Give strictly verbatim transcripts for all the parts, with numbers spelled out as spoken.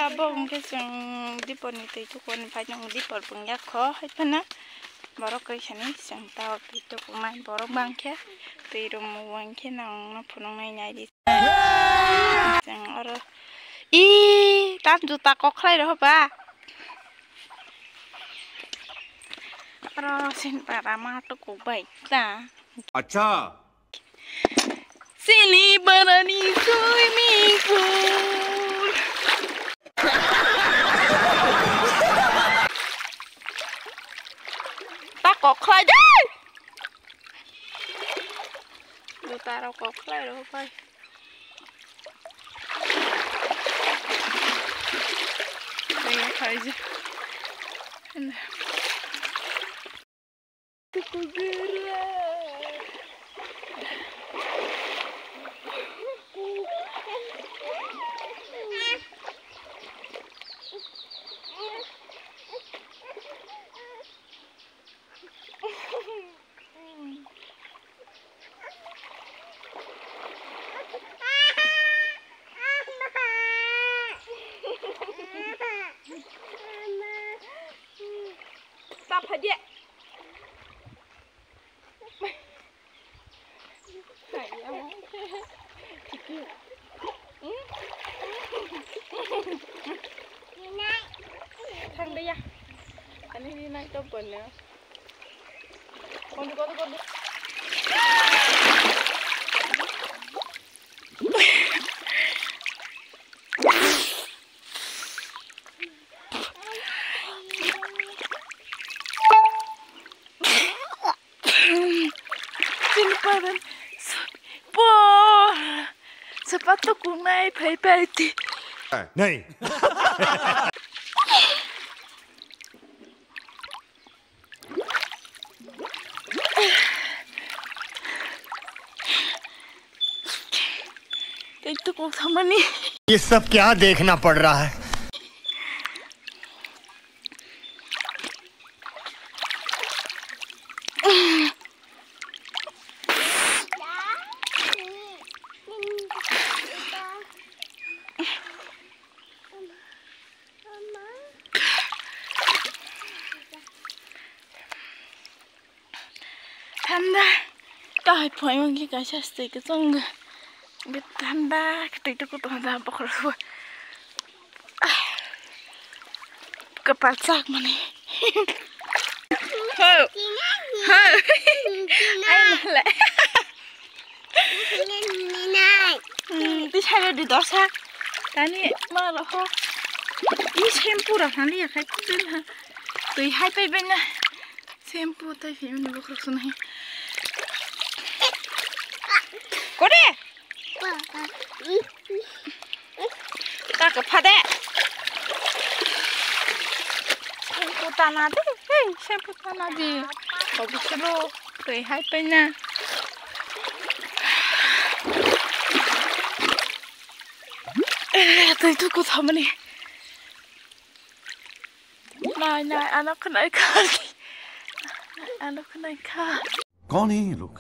Abo hwnkhe chwng Dipor ni twi tuku ni pai nang Dipor bung yak kho hai phano borok kaisa ni chwng ta twi tuku mai borok bang khe twi rum bang khe nang no phunuk nai nai di. Chwng oro i tam juta kok khlai rw ba. Oro sin para ma tuku bai ta. Acha. Sini barani swimming pool. Ta kok khlai de. Juta rok kok khlai rw pai. Kaya khaija. Ta phadia. Thang de ya. Ani ni nai to kono. Kono, kono, kono. Chini paran po. Sapato kunai phai phai ti. Nei. Tei tuku thamani. ये सब क्या देखना पड़ रहा है? Thanda. Tahai phai wngkhe kaisa stui kwchwng wngkha. Thanda kwtwi tuku tongo da bokhorok. Kwpal chakmani. Ho. Ho. Ai mala. Hmm, twi side di dosa. Tani ma roho. I shampoo rok hani ya khai twi ha. Twi hai pai bai na. Shampoo tai phi mani bokhorok swnai. Kore. Ta ka phade. Shampoo tana de. Hey, shampoo tana de. Kobo silo. Twi hai pai na. Eh, twi tuku thamani. Nai, nai, ano khnai kha. Ano khnai kha. कौन है ये लोग?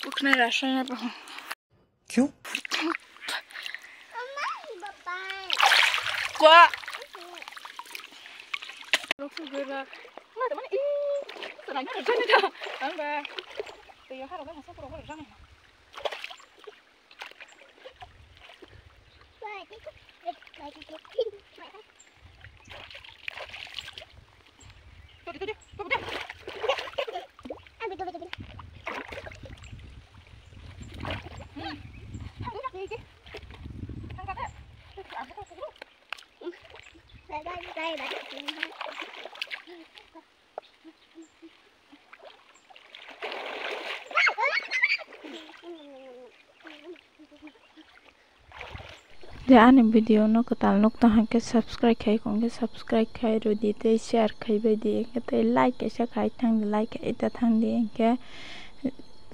Bukhnai rasai na ba. क्यों? Kwa. Loksu gura. Ma da mana i. Sana ni jani da. Ang ba. Te yo haro ba masa pura jani. Je ani video no kwtal nuk tong hwnkhe subscribe khai kong khe subscribe khai rw di tei share khai bai di hwnkhe tei like kaisa khai thang di like khai ta thang di hwnkhe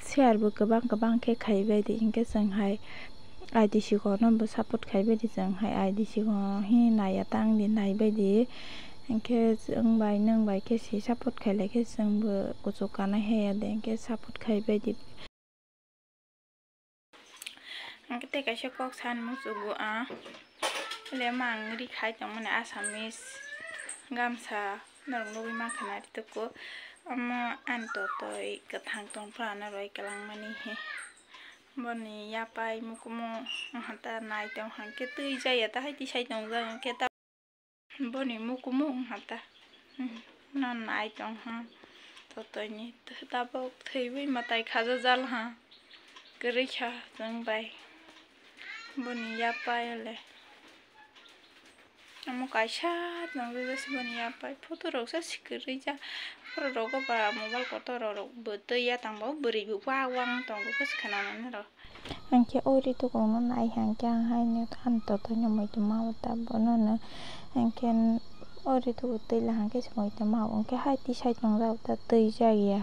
share bo kwbang kwbang khe khai bai di hwnkhe chwng hai I D C kono bo support khai bai di chwng hai I D C kono hi nai ya tang di nai bai di. Hinkhe chwng bai nwng bai khe se support khailai khe chwngbo kuchuk kanai haya de, hinkhe support khai bai di. Hinkhe tei kaisa kok san muchungo ang, le mang ri khai tongmani Assamese gamsa norok nugwi mankha na ri tuku, omo ani totoi kwthang tongphano roi kwlangmani he. Boni yapai mukumu wngkha ta nai tong hinkhe twi jaya ta hai tisai tongjak hinkhe ta. Boni mukumu wngkha ta. Hmm, no nai tongha. Totoini tabuk thwiwi mwtai khajajalha. Kwrwi kha chwng bai. Boni yapai le. Omo kaisa tongwi bwswk boni yapai. Photo rok sa si kwrwi ja. Borok rogo ba mobile kotor rok bo twi ya tang bo bwrwi bo wa wang tongo khe se khwnamani rok. Hinkhe o ri tukungno nai hinkhe ang haino ani totoino muitu ma-o ta bonono. Hinkhe o ri tuku twi la hinkhe se muitu ma-o hinkhe hai tisai tongjak ta twi jak ya.